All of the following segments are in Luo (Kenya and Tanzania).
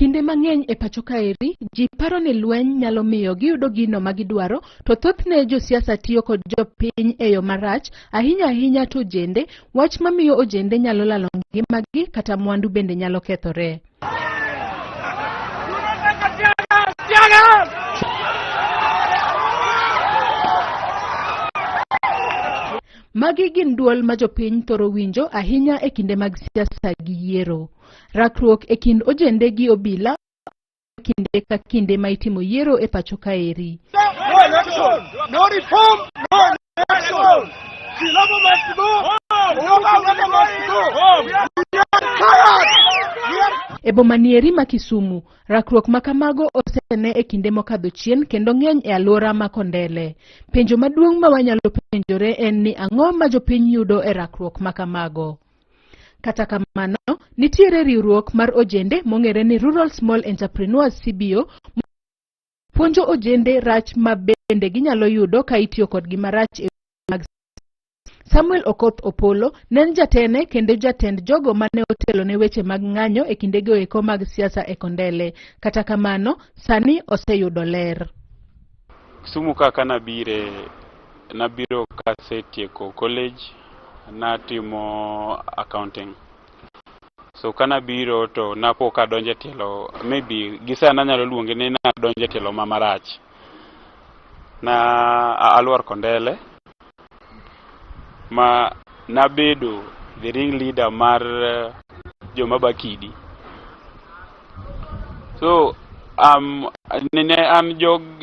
Kinde mang'eny e pacho kaeri, ji paro ni lweny nyalo miyo giyudo gino ma gidwaro, to thothne josiasa tiyo kod jopiny e yo marach, ahinya ahinya to ojende, wach mamiyo ojende nyalo lalo ngimagi kata mwandu bende nyalo kethore. Magi gin duol ma jopiny thoro winjo ahinya e kinde mag siasa gi yiero. Rakruok e kind ojende gi obila kinde ka kinde ma itimo yiero e pacho kaeri. No election! No reform! No election! Chilombo must go! Uhuru must go! We are tired! We are E boma nieri ma Kisumu, rakruok ma kamago osene e kinde mokadho chien kendo ng'eny e alwora ma Kondele. Penjo maduong' ma wanyalo penjore en ni ang'o ma jopiny yudo e rakruok ma kamago? Kata kamano, nitiere riwruok mar ojende mong'ere ni Rural Small Entrepreneurs CBO puonjo ojende rach ma bende ginyalo yudo ka itiyo kodgi marach e mag Samuel Okoth Opolo ne en jatene kendo jatend jogo mane otelo ne weche mag ng'anyo e kindego eko mag siasa e Kondele. Kata kamano, sani oseyudo ler. Kisumu ka kanabire, nabiro kasetieko college, natimo accounting. So kanabiro to napo kadonjo e tielo, maybe gi sani anyalo luonge ni nadonjo e tielo ma marach. Na alwar Kondele ma nabedo the ring leader mar joma ba kidi. So ne an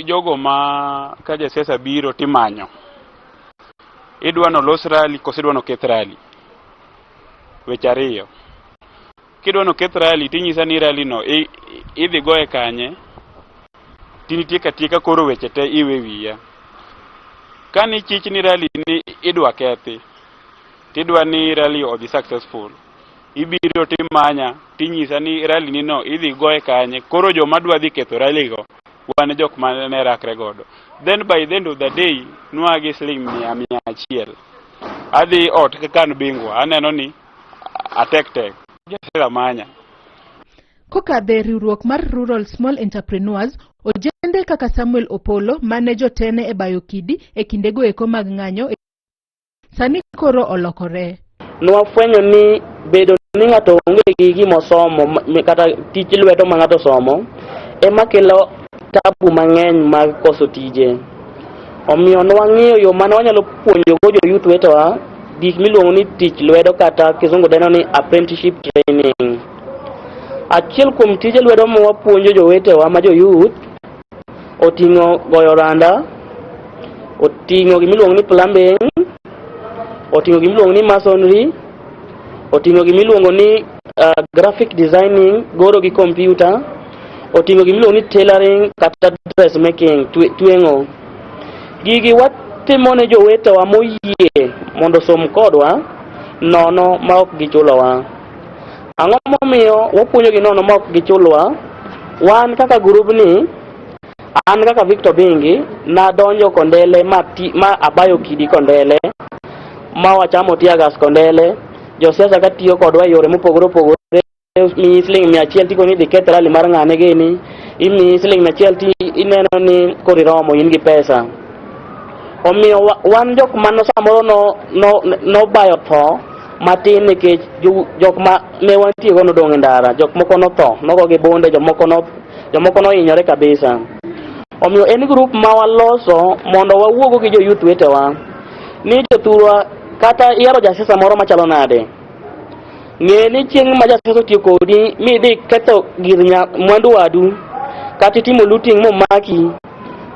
jogo ma ka jasiasa biro timanyo. Idwa nolos rally koso idwa noketh rally? Weche ariyo. Kidwa noketh rally tinyisa ni rally no idhi goye kanye tinitiek atieka koro weche te iwe wiya. Kani chich ni rally ni idwa kethi, tidwa ni rally odhi successful, ibiro timanya tinyisa ni rally ni no idhi goye kanye, koro joma dwa dhi ketho rally go wan jok mane rakre godo. Then by the end of the day nwagi siling mia mia achiel. Adhi ot kaka an bingwa, aneno ni atek tek. Jasiasa manya. Kokadho e riwruok mar Rural Small Entrepreneurs, ojende kaka Samuel Opolo mane jotene e bayo kidi e kindego eko mag ng'anyo sani koro olokore. Nwafwenyo ni bedo ni ng'ato onge gi gima osomo kata tij lwedo ma ng'ato osomo ema kelo tabu mang'eny mag koso tije. Omiyo nwang'iyo yo mane wanyalo puonjogo jo youth wetewa gik miluongo ni tich lwedo kata kizungu dendo ni apprenticeship training. Achiel kuom tije lwedo ma wapuonjo jowetewa ma jo youth oting'o goyo randa, oting'o gimiluongo ni plumbing, oting'o gimiluongo ni masonry, oting'o gimiluongo ni graphic designing, goro gi computer, oting'o gimiluongo ni tailoring kata dressmaking, tweng'o. Gigi watimo ne jowetewa moyie mondo osom kodwa nono ma ok gichulowa. Ang'o momiyo wapuonjogi nono ma ok gichulwa? Wan kaka grubni, an kaka Victor Bingi, nadonjo Kondele ma, ti, ma abayo kidi Kondele, ma wachamo tear gas Kondele, josiasa ka tiyo kodwa e yore mopogore opogore, miyi siling 100 tikoni idhi keth rally mar ng'ane gini, imiyi siling 100 ti ineno ni koro iromo in gi pesa. Omiyo wan jok mano samoro nobayo tho matin nikech jok ma ne wantie go nodong' e ndara, jok moko notho, nogo gi bunde, jomoko nohinyore kabisa. Omiyo en group ma waloso mondo wawuogo gi jo youth wetewa ni jothurwa kata ihero jasiasa moro machalo nade, ng'e ni chieng' ma jasiasa otiyo kodi mi idhi ketho gir mwandu wadu kata itimo looting momaki,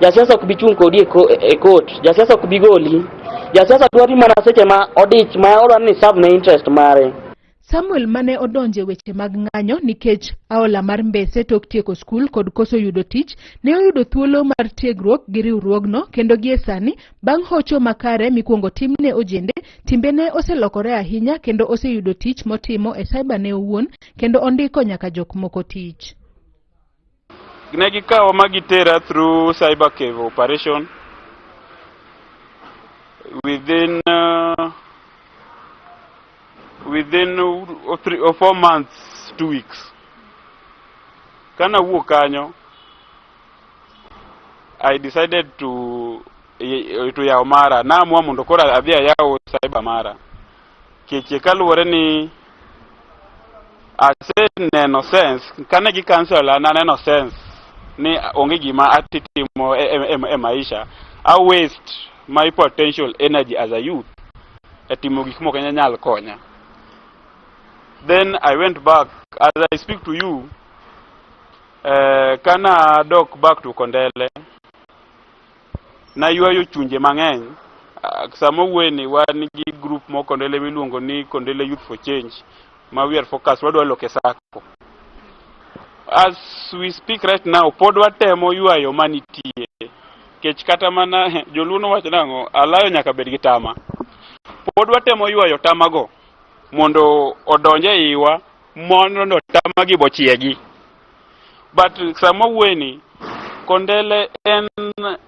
jasiasa ok bi chung' kodi e court, jasiasa ok bi goli. Jasiasa dwari mana seche ma odich ma odwaro ni serve ne interest mare. Samuel mane odonje weche mag ng'anyo nikech aola mar mbese tok tieko skul kod koso yudo tich, ne oyudo thuolo mar tiegruok gi riwruogno kendo gie sani bang' hocho makare mikwongo timne ojende, timbene oselokore ahinya kendo oseyudo tich motimo e cyber ne owuon kendo ondiko nyaka jok moko tich. Ne gikawa ma gitera through cyber cave operation within 3 or 4 months, 2 weeks. Kana wuok kanyo, I decided to yawo mara. Naamua mondo koro adhi ayaw cyber mara. Keche kaluwore ni aseneno sense kane gi cancel naneno sense ni onge gima atitimo e maisha. I waste my potential energy as a youth e timo gik mok nyal konya. Then I went back. As I speak to you, kana dok back to Kondele, naywayo chunje mang'eny. Sama wuoye wan gi group mo Kondele miluongo ni Kondele Youth for Change, ma we are focused, wadwa loke sacco. As we speak right now, pod watemo ywayo manitie. Kech kata mana joluo nowacho nang'o, alayo nyaka bed gi tama. Pod watemo ywayo tamago mondo odonj e iwa mondo tamagi bochiegi. But sama wuoye Kondele en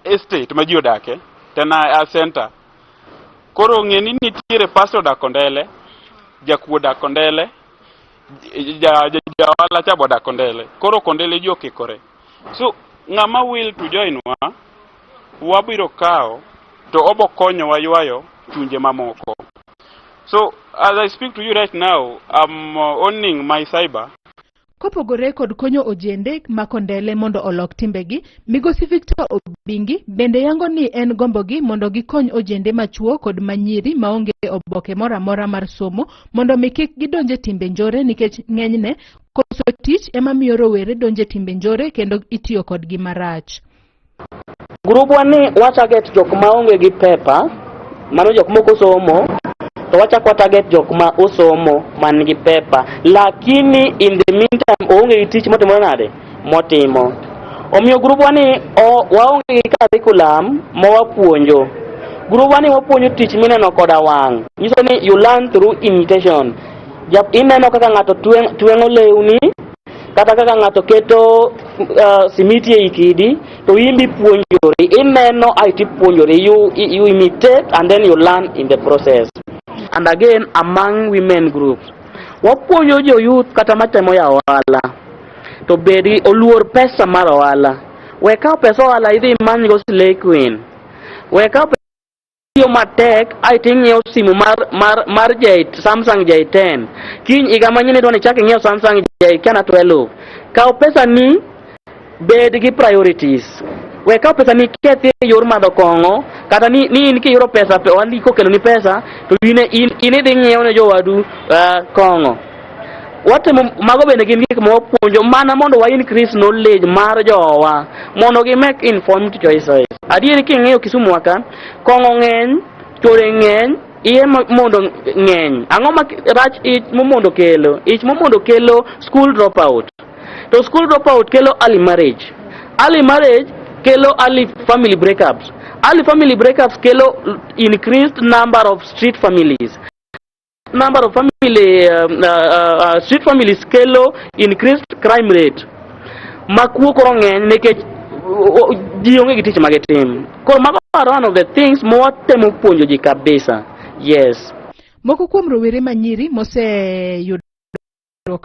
estate ma ji odake, to en a center. Koro ng'e ni nitiere pastor odak Kondele, jakuo odak Kondele, ja ohala cha be odak Kondele. Koro Kondele ji okikore. So ng'ama will to join wa, wabiro kawo to obo konyowa ywayo chunje mamoko. So as I speak to you right now, I'm owning my cyber. Kopogore kod konyo ojende ma Kondele mondo olok timbegi, Migosi Victor Obingi bende yango ni en gombogi mondo gikony ojende machuo kod manyiri maonge oboke moro amora mar somo mondo mi kik gidonj e timbe njore, nikech ng'enyne koso tich ema miyo rowere donjo e timbe njore kendo itiyo kodgi marach. Grubwa ni wa target jok maonge gi paper, mano jok mok osomo, to wachako wa target jok ma osomo man gi paper, lakini in the meantime oonge gi tich motimo nade motimo. Omiyo grubwa ni waonge gi curriculum ma wapuonjo. Grubwa ni wapuonjo tich mineno koda wang'. Nyiso ni you learn through imitation. Ineno kaka ng'ato tweng'o lewni, kata kaka ng'ato keto simiti ei kidi, to in be puonjori. Ineno ae tipuonjori. You imitate and then you learn in the process. And again, among women groups, wapuonjo jo youth kata matemo yawo ohala to bedi oluor pesa mar ohala. We kawo pesa ohala idhi imanygo slay queen. We kawo tiyo matek ae ing'iewo simu mar J, Samsung J10. Kiny higa manyien idwa ni ichak ing'iew Samsung J kana 12. Kaw pesa ni, bed gi priorities. We kaw pesa ni kethi e yor madho kong'o, kata ni in kiyudo pesa pe ohandli kokelo ni pesa to in idhi ng'iewo ne jowadu kong'o. Watimo mago bende gin gik ma wapuonjo mana mondo wa increase knowledge mar jowa mondo gi make informed choices. Adieri king'iyo Kisumu wa ka, kong'o ng'eny, chode ng'eny, iye mondo ng'eny. Ang'o ma rach ich momondo kelo? Ich momondo kelo school dropout. To school dropout kelo early marriage. Early marriage kelo early family breakups. Early family breakups kelo increased number of street families. Number of family street families kelo increased crime rate. Ma kuo koro ng'eny nikech ji onge gi tich ma gitim. Koro mago are one of the things ma watemo puonjo ji kabisa. Yes. Moko kuom rowere manyiri moseyudo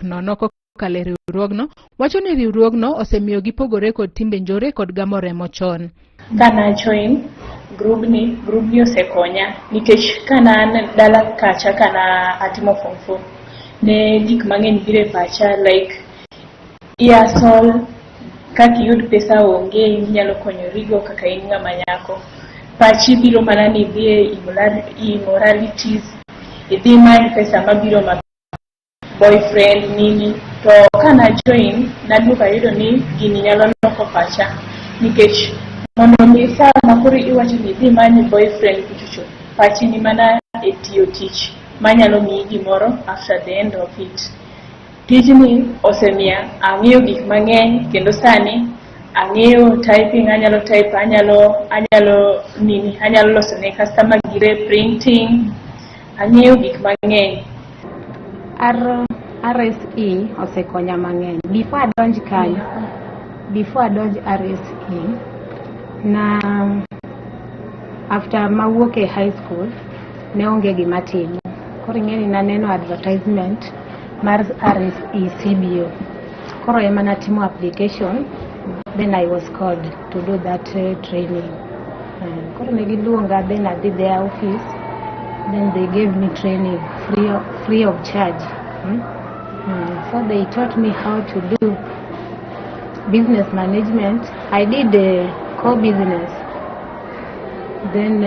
nono kokalo e riwruogno wacho ni riwruogno osemiyo gipogore kod timbe njore kod gamo remo chon. Kana join grubni, grubni osekonya nikech kana an dala kacha, kana atimo form 4, ne gik mang'eny biro e pacha, like i-hustle kaka iyud pesa onge inyalo konyorigo kaka in ng'ama nyako. Pachi biro mana ni idhi e immoralities, idhi imany pesa mabiro ma boyfriend nini. To kana join, naduogo ayudo ni gini nyalo loko pacha, nikech mondo mi sama koro iwacho ni idhi imany boyfriend kuchocho, pachi ni mana e tiyo tich manyalo miyi gimoro after the end of it. Tijni osemiya ang'eyo gik mang'eny, kendo sani ang'eyo typing, anyalo type, anyalo nini, anyalo loso ne customer gire, printing, ang'eyo gik mang'eny. RSE osekonya mang'eny. Before adonj kanyo, before adonj RSE, na after mawuok e high school, ne onge gima timo. Koro ing'e ni naneno advertisement mar RSE CBO. Koro ema natimo application, then I was called to do that training. Koro ne giluonga, then adhi their office, then they gave me training free of charge. So they taught me how to do business management. I did core business. Then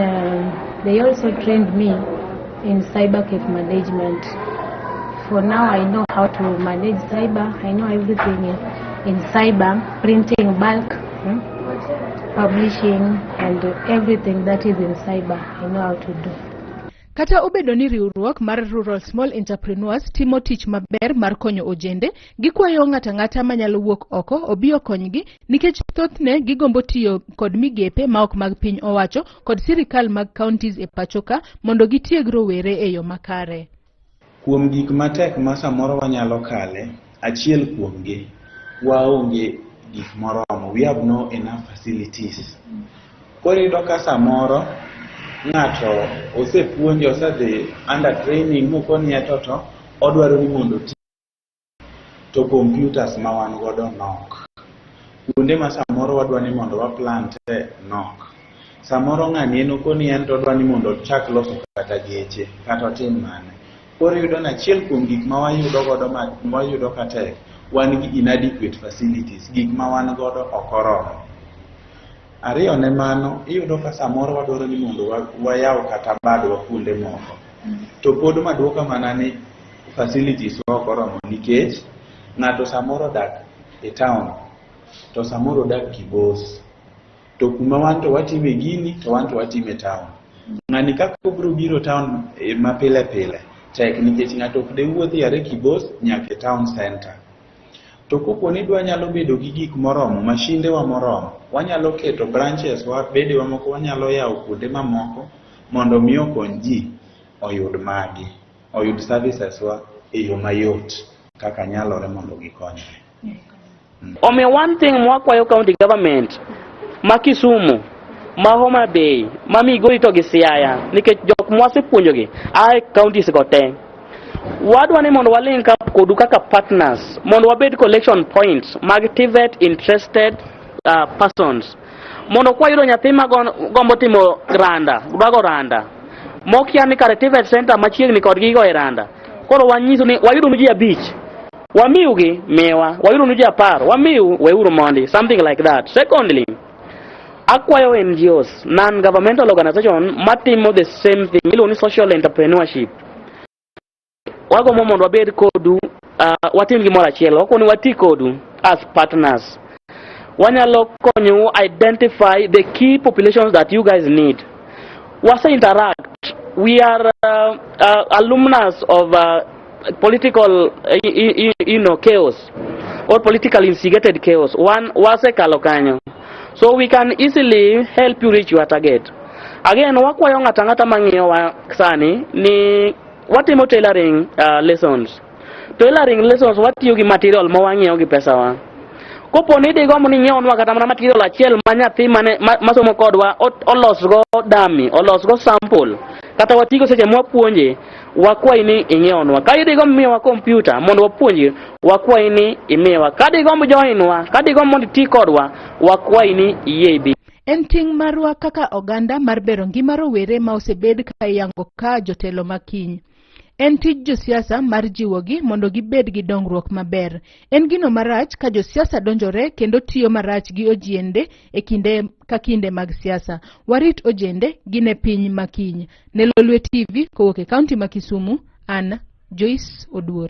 they also trained me in cyber cafe management. For now, I know how to manage cyber. I know everything in cyber, printing bulk, publishing, and everything that is in cyber. I know how to do. Kata obedo ni riwruok mar Rural Small Entrepreneurs timo tich maber mar konyo ojende, gikwayo ng'ato ang'ata manyalo wuok oko obi okonygi nikech thothne gigombo tiyo kod migepe ma ok mag piny owacho kod sirikal mag counties e pacho ka mondo gitieg rowere e yo makare. Kuom gik matek ma samoro wanyalo kale, achiel kuomgi, waonge gik moromo. We have no enough facilities. Koro iyudo ka samoro ng'ato osepuonjo, osedhi under training mokoni to odwaro ni mondo oti to computers ma wan godo nok. Kuonde ma samoro wadwa ni mondo wa plant e nok. Samoro ng'ani en okoni en to odwa ni mondo ochak loso kata geche kata otim mane. Koro iyudo ni achiel kuom gik ma wayudo godo ma wayudo ka tek, wan gi inadequate facilities, gik ma wan godo ok oromo. Ariyo ne mano, iyudo ka samoro wadwaro ni mondo wayaw kata badwa kuonde moko. To pod maduoka mana ni facilities wa ok oromo nikech ng'ato samoro odak e town to samoro odak Kibos. To kuma wan to watime gini to wan to watime e town. Ng'ani kaka obiro biro town ma pile pile tek nikech ng'ato ok de wuothi are Kibos nyaka e town center. To kopo ni dwa nyalo bedo gi gik moromo, mashinde wa moromo, wanyalo keto branches wa, bedewa moko wanyalo yawo kuonde mamoko mondo mi okony ji oyud magi, oyud services wa e yo mayot kaka nyalore mondo gikonyre. Omiyo one thing mwakwayo county government ma Kisumu, ma Homa Bay, ma Migori to gi Siaya, nikech jok mwasepuonjogi a e counties go te. Wadwa ni mondo wa link up kodu kaka partners mondo wabed collection points mag TVET interested persons. Mondo kwayudo nyathi ma gombo timo randa, dwa go randa, mokia ni kare TVET center machiegni kodgi igoye randa. Koro wanyiso ni wayudo nu ji 5. Wamiugi, miwa. Wayudo nu ji 10. Wamiu, weuru mondi. Something like that. Secondly, akwayo NGOs, non-governmental organization, matimo the same thing, iluongo ni social entrepreneurship. Wagombo mondo wabed kodu, watim gimoro achiel. Wakoni wati kodu as partners. Wanyalo konyou identify the key populations that you guys need. Wase interact. We are alumnus of political chaos or political instigated chaos. One wasekalo kanyo. So we can easily help you reach your target. Again, wakwayo ng'ato ang'ata mang'iyowa sani ni watimo tailoring lessons. Tailoring lessons watiyo gi material ma wang'iewo gi pesawa. Kopo ni digombo ni ing'iewnwa kata mana material achiel ma nyathi mane masomo kodwa olosgo dummy, olosgo sample, kata watigo seche mwapuonje, wakwayi ni ing'iewnwa. Ka idigombo miyowa kompyuta mondo wapuonji, wakwayi ni imiwa. Ka digombo joinwa, ka digombo mondo iti kodwa, wakwayi ni iyie ibi. En ting' marwa kaka oganda mar bero ngima rowere ma osebed ka iyango ka jotelo ma kiny. En tij josiasa mar jiwogi mondo gibed gi dongruok maber. En gino marach ka josiasa donjore kendo tiyo marach gi ojiende e kinde ka kinde mag siasa. Warit ojende gin e piny ma kiny. Ne Lolwe TV kowuok e kaunti ma Kisumu, an Joyce Oduor.